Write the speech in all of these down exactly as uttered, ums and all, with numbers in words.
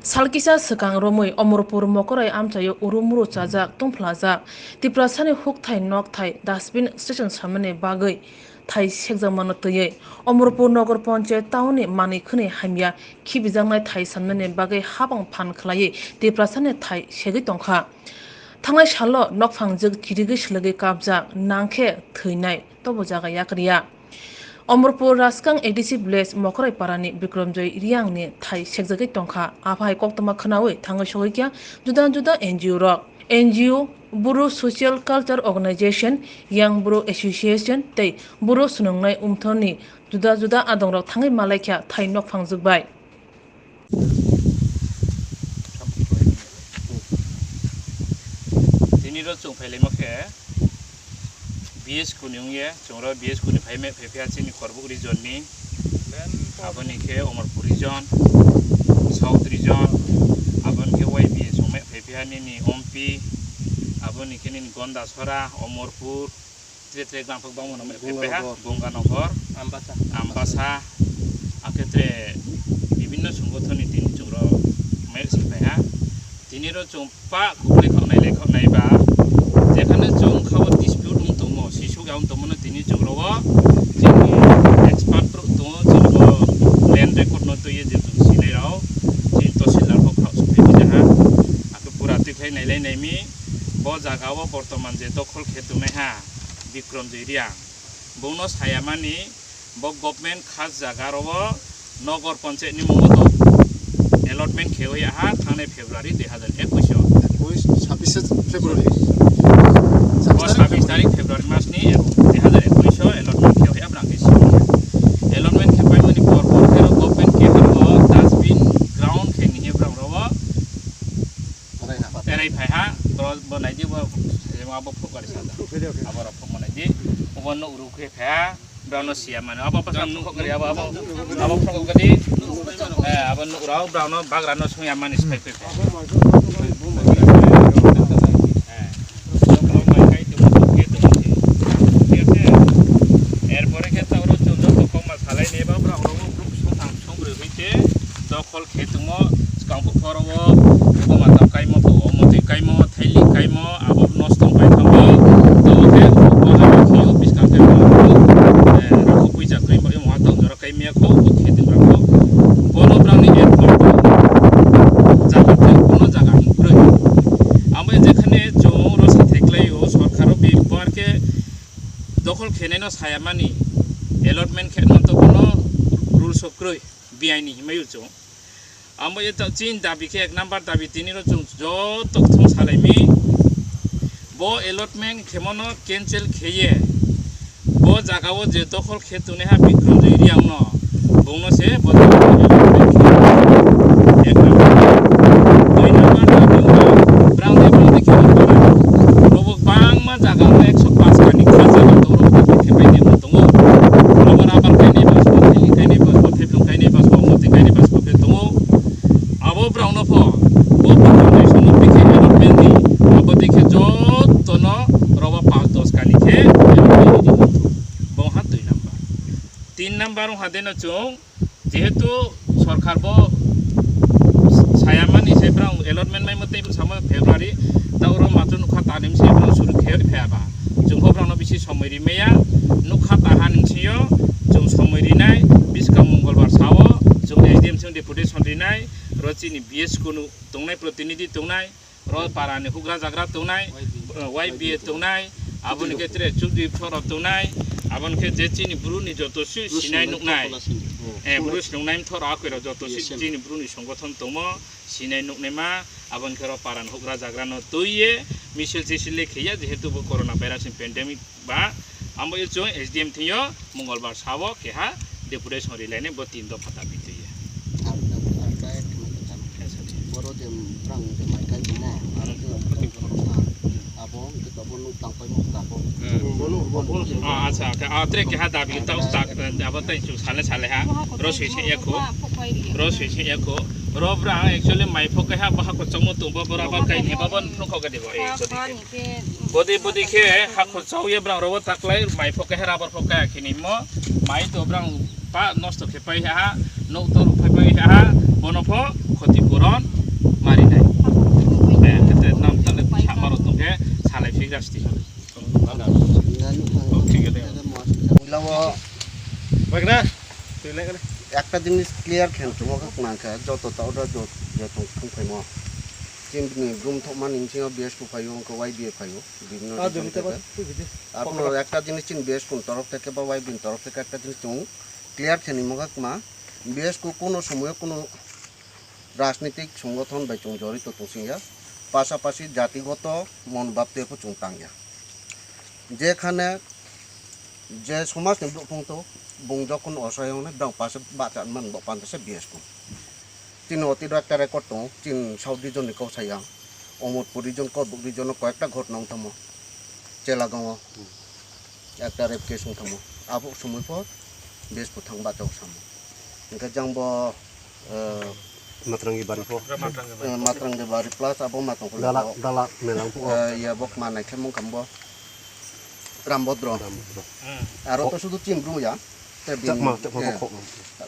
Salkisa swkang romwi Omorpur Mokorai amchaio uru muru chajak tongphlajak. Tiprasani hukthai nokthai dustbin station samani bagwi thai sekjakmano twiwi Omorpur Nogor Panchayat town ni manwi khwnwi hamya khibijaknai thai samnani bagwi habang phan khwlaiwi Tiprasani thai segwi tongkha. Thangnai salo nokphangjwk chirigwi swlwgwi kapjak, nangkhe thwinai tobo jaga yakriya. Omorpur Raskang A D C village Mokorai parani Bikramjoy Riang ni thai sekjagwi tongkha. Aphai koktwma khwnawi thangwi sogwi kha juda juda N G O rok. N G O, Bru Social Culture Organization, Young Bru Association tei Bru swnungnai umthorni juda juda adongrok thangwi malaikha thai nokphangjwk bai. Tini ro chwng phailaima khe B S kuni wngya, chwng ro B S kuni phai me phai phiya chini Korbuk region ni, aboni khe Omorpur region, South region, aboni khe Y B A chwng me phai phiya nini Ompi, aboni khe nini Gondasora, Omorpur, Tre tre gram phak bangma no me Gonganagar. Pepeha, Gonganagar, Ambasa. Ambasa, akhe tre bibinno songothon ni tini chwng ro me sipaiha. Tini ro chwng pa kuplai khok nai lai khok nai ba, jekhane chwng kha o dispute wng tongmo, sisuk ya wng tongmo no tini chwng ro o chini expert rok tongo, chini bo land record no twiwi je chwng sinai rao, chini tosilda rok khok supai jaha, akhe pura twi khlai nai lai nai mi, bo jaga o bortoman je dokhol khe tongnai ha. Bikramjoy Riang. Bongno sayamani bo government khas jaga ro o Nogor Panchayat ni mungo to allotment khe oi aha thangnai February dui hazar ekush o. Ekush, sabbish February. O sabbish tarik February mas ni dui hazar ekush o allotment khe oi abra khe si. Allotment khe pai mani por por khe ro government khe ro dustbin ground khe ni he bra ro o. Terai phai ha, bro, bo nai di, bo, abo phuk gari sa da. Abo rok phuk manai di. Obo no uru khe phai ha, bro no siya mano. Abo pa sa phuk gari, abo, abo, abo phuk gari. Eh, abo no ura, bro no bagra no sung ya mani spai khe phai. Eh. Thik ase? Erpore khe ta oro chwng joto kokma salai ni ba, bro no group sung thang sung rwi khe dokhol khe tongmo, swkang bukhoro o, buma tang kaimo, to omo twi kaimo, thaili kaimo, abo nosto wng pai thangwi, to khe bo jaga khe o bwskang khe bo, eh, rakhok puijak khe bo, omo tong jora kaimya kho, bo khe tong rakho. Bono brangni effort bo jaga tei bono jaga hwn kwrwi. Amo jekhane chwng oro sathai kwlai o, sorkar o bebak khe dokhol khenai no saya mani, allotment khe no to bono rules o kwrwi, biaini hinmai o chwng. Amo ye to chini dabi khe ek number dabi tini ro chwng joto thung salai mi. Bo allotment khemo no cancel kheye. Bo jaga o je dokhol khe tongnai ha Bikramjoy Riang no. Bung no se bo jaga o allotment khe. Ek number. Dui number dabi wngkha brang de brang de khe no para. Robo bangma jaga o ekso paanch kani kha jaga to robo khe pai de tongo. Robo rubber kainwi bas bo, thili kainwi bas bo, theplung kainwi bas bo, moti kainwi bas bo khe tongo. Abo brao no pho, bo bwkhwnwi sono bikhe allotment di, abo dikhe joto no roba panch dos kani khe allotment di. Bo ha dui number. Tin number wng ha de no chwng, jehetu sorkar bo sayamani se brao allotment mai mwtwi samo February, ta oro machu nukha tanim se brao suru khe phaya ba. Chwng bo brao no bisi somoi ri maya, nukha ta ha ning sio, chwng somoi rinai, biska mongolbar sao, chwng S D M chwng deputation rinai, ro chini B S kunu tongnai, protinidhi tongnai, ro para ni hugra jagra tongnai, Y B A tongnai, aboni khe tre chudri phoro tongnai, aboni khe je chini bru ni joto si sinai nuknai, eh, bru sinungnai thoro akhoi ro joto si chini bru ni songothon tongmo, sinai nuknai ma, aboni khe ro para ni hugra jagra no twi ye, misil tisil le khiya, jehetu bo corona virus ni pandemic, ba, amo yo chwng S D M thwngyo Mongolbar sao keha deputation rilaini bo tin dopha dabi twiya. Ang, ang, ang, ang, Yes, sir. Boro je brang je mai kai tongmo, aro je abo, je abo nuk tang pai mok tabo. Hmm. Bono, bono, bono. Ah, acha, acha. Ah, tre keha dabi ta ustak, abo tai chu sale sale ha. Ro sui se yakho. Ro sui se yakho. Ro brang actually mai phok keha baha ko chongmo tongbo bora ba kai ni babon phok ka debo. Bodi bodi khe hakhor chau ye brang rogo taklai mai phok khe rabar phok kaya khini mo mai to brang pa nosto khe pai ha, nok to rok phai pai ha, Bono pho khoti puron marinai. Eh, kete nam tale sama rok tongkhe salai phik jak sti. Nanu phang. Oh, thik ase. Ulawo. Bagna. Twi lai gale. Ekta jinis clear khen chungo kha nang kha joto ta order jot jot tong thung phaimo. Chini gum thok mani chini B S P phaio ko Y B A phaio. Bibhinno Ah, region dum te theke. Ba, twi bidi. Apno Pokora. Ekta jinis chini B S P ni torof theke ba Y B ni torof theke ekta jinis chung clear khe ni mokha kma. B S P kuno somoyo kuno rajnitik songothon bai chung jorito tong sing ya. Pasapasi jatigoto monobhab tei pho chung tang ya. Jekhane je somaj ni borok phung to bung jokhon osai hwnwi bang pasa bacha man bo panda se B S P. Chini otiro ekta record tongo, chini South region ni kok sayang, Omorpur region, Korbuk region o koyekta ghotna wng tamo, Chelagaon o ekta rape case wng tamo, abo somoi pho B S P thang bacha o samo. Hingke jang bo, eh, Matrangi bari pho. Eh, Matrangi bari plus abo matang ko Dala, dala melang pho. Eh, ya bok manai khe mung kambo. Rambodro. Rambodro. Aro Oh. To sudu chini bru ya. Te bini, Chakma, chakma eh, kok.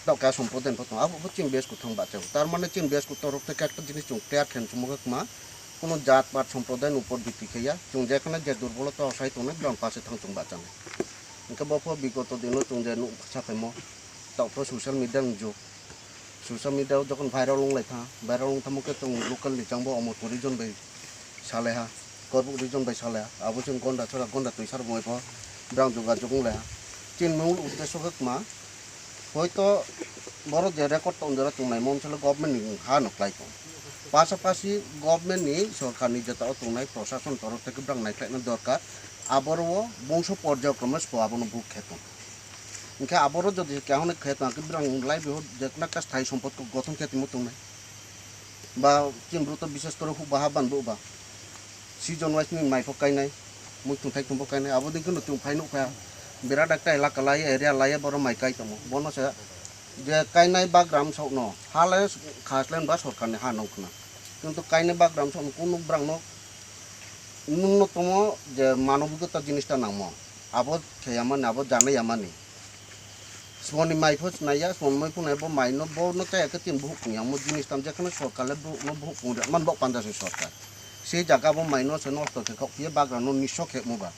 Tok ka somprodayan pho tong. Abo pho chini B S P thang bacha o. Tar mane chini B S P torof theke ekta jinis chung clear khen chumukha kma. Kuno jat pat somprodayan upor bhitti khe ya. Chung jekhane je durbolota osai tongnai, bram pase thang chung bachani. Hingke bo pho bigoto dino chung je nuk saphaimo. Tok pho social media ni jug. Social media o jokhon viral wng lai kha, viral wng thamo khe chwng local ni chang bo Omorpur region bai salai ha, Korbuk region bai salai ha, abo chwng gonda chora gonda twi sar bo pho brang jogajog wng lai ha. Chini mung uddesho khe kwma, hoito borok je record tong jora tongnai mo wngkhe government ni ha no klai tong. Pasapasi government ni sorkar ni jeta o tongnai prosason torof theke brang naikhlaina dorkar, aboro o bongso porjayokrame spo abono buk khe tong. Hingkhe aboro jodi kaham khe tong khe brang livelihood jekna khe sthai sompot kok gothon khe tongmo tongnai. Ba chini bwrwi to bises kore huk baha ban bo ba. Season wise ni mai pho kainai, muitung thaitung pho kainai. Abo dei kheno chwng phai nukha birat ekta elaka lai area lai borok mai kai tongo. Bono se je kainai bagram sokno ha le khaslen ba sorkar ni ha nong khna. Kintu kainai bagram sokno kunu brang no nung no tongo je manobikota jinis ta nangmo. Abo kheyamani, abo janayamani. Sumoni mai pho sinaiya, sumoni mai pho nai bo mai no, bo no chaya khe tin buhuk pung yang mo jinis tam jekhano sorkar le buhuk no buhuk pung man bok panda se sorkar. Se jaga bo mai no se nosto khe khok phiye bagra no niso khe mo ba.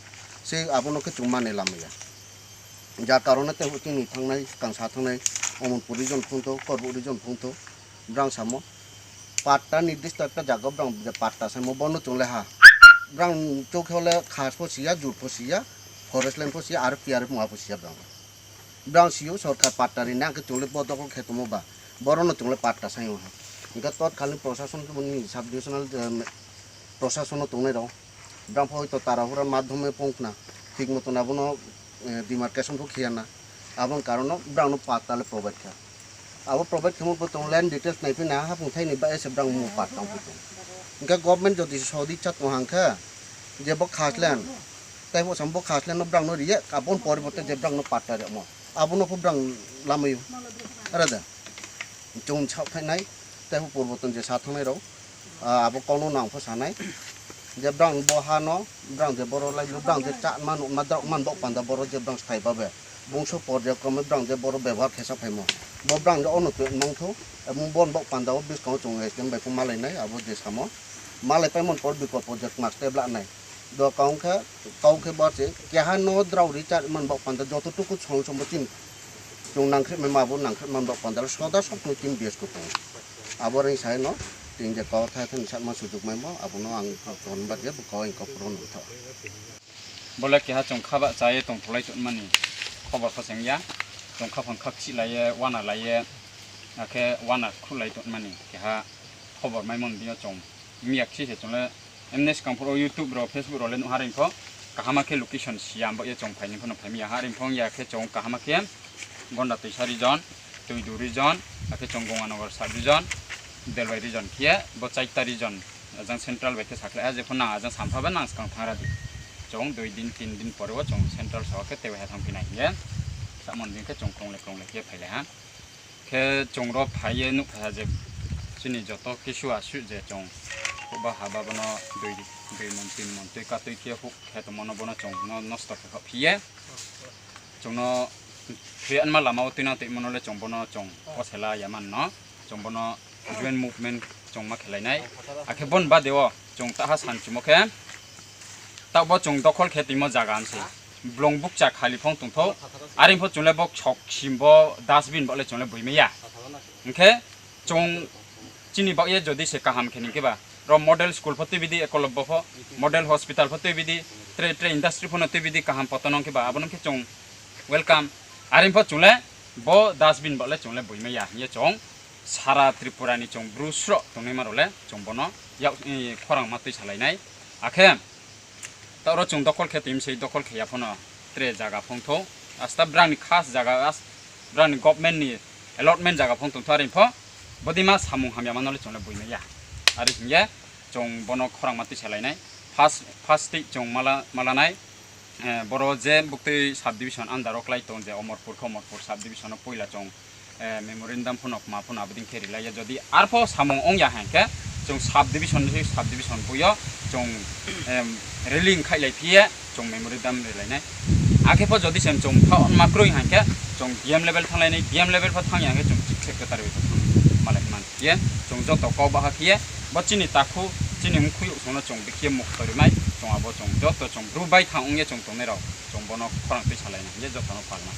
Se abo no khe chung mane lamaya. Jar karone te chini thangnai, kangsa thangnai, Omorpur region phung to, Korbuk region phung to, brang samo. Patta nirdisto ekta jaga brang je patta samo bono chungle ha. Brang chokhe ole khas pho siya, jur pho siya, forest land pho siya, aro P R F mua pho siya brang. Brang siyo sorkar patta ri nang khe chungle bo dokol khe tomo ba. Borono chungle patta sayo ha. Hingke tot khali prosason ni sub divisional, em, prosason no tongnai rok. Brang pho hoito tarahura madhyome pongkhna. Thik moton abono, eh, demarcation pho khiya na. Aboni karono brang no patta le provide kha. Abo provide khemo bo tong land details nai phina hapung thaini ba ese brang mo pat tang phi tong. Hingke government jodi sodi chat mo hangkha je bo khas land. Tai bo sam bo khas land no brang no riye abon poriborte je brang no patta rimo. Abono pho brang lamayo. Ara da. Chum chak phainai. Tai bo poriborton je sa thangnai rok. Ah, abo kono nang pho sanai. Je brang bo ha no, brang je boro lai, brang je cha ma nuk ma dok man bok panda boro je brang sthai ba be. Bungso porjayokrame brang je boro bebohar khesa phaimo. Bo brang je ono twi mangthu, emo bon bok panda o bwskango chwng S D M bai pho malai nai, abo je samo. Malai paimon por bikolpo je mas tei bla nai. Do kaung khe, kaung khe bo se keha no drao ri cha man bok panda joto tuku song song bo chini. Chwng nangkhrip ma abo nangkhrip man bok panda soda sok no chini B S P tongo. Abo ring sai no, tin je kok thai thani sakma sujuk mai mo, abono ang ton bad ya, bo kok ang kok puro nang tho. Bole keha chwng kha ba cha ye tong tholai tong mani khobor kho cheng ya. Chwng kha phang kha khsi lai ye, wana lai ye, akhe wana khu lai tong mani keha khobor mai mon dino chwng. Miya khsi se chwng le M N S Kangphur o YouTube ro, Facebook ro le nuha ring kho. Kahama khe location siya, ambo ye chong phaini phano phaimi ya ha ring phong ya khe chong kahama khe Gonda Twisa region, Twidu region, akhe chong Gonganagar sub region, Delwai region khe bo chaita region. Ajang central bai khe sakle ha, jephano nang ajang sampha ba nang skang thangra di. Chong dui din, tin din pore o chong central sawa khe tewe ha thang phinai ye. Samon din khe chong krongle krongle khe phaile ha. Khe chwng ro phai ye nuk phai ha je chini joto kisu asu je chwng hukba haba bono dui, dui mon tin mon twi ka twi khe huk khe tongmano bono chwng no nosto khe kha phiye. Chwng no thwi anma lama o twi na twi mano le chwng bono chwng o sela ya man no. Chwng bono joint movement chwng ma khlainai. Akhe bon bade o chwng taha san chwmo khe, tabo chwng dokhol khe timo jaga ansi. Blong bukcha khali phong tongtho. Aring pho chwng le bok sok simbo dustbin bo le chwng le buimaya. Hwnkhe chwng chini bagye jodi se kaham khe ningkhe ba, ro model school pho tibidi Ekolobbo pho, model hospital pho tibidi, tre, tre industry pho no tibidi kaham poto nongkhe ba, abono khe chwng welcome. Aring pho chwng le bo dustbin bo le chwng le buimaya. Ye chwng sara Tripura ni chwng bru sro tongnaima rok le chwng bono yak, eh, khorang ma twi salainai. Akhe ta oro chwng dokhol khe twi msei dokhol khe ya phano tre jaga phong tho. Asta brang ni khas jaga as-, brang ni government ni allotment jaga phong tong tho aring pho. Bodi ma samung hamya mano le chwng le buimaya. Ari hingye chwng bono khorang ma twi salainai. First, first twi chwng mala, malanai. Eh, boro je buktwi subdivision under o klai tong je Omorpur khe Omorpur subdivision o puila chwng, eh, memorandum phano ma phano abodin khe rilaiya. Jodi arpho samung ongya hwnkhe chwng subdivision ni subdivision buyo chwng, em, rally khai lai phiye chwng memorandum rilainai. Akhe pho jodi sem chwng pha ma kroi hwnkhe chwng D M level thanglainai, D M level pho thangya hwnkhe chwng chief secretary pho thang malai man. Ye chwng joto kok baha khiye bo chini takhu chini mukhuyu sono chwng bikhiye mukto rimai chwng abo chwng joto chwng bru bai thang ongye chwng tongnai rok chwng bono khorang twi salaina hwnkhe jotono palma.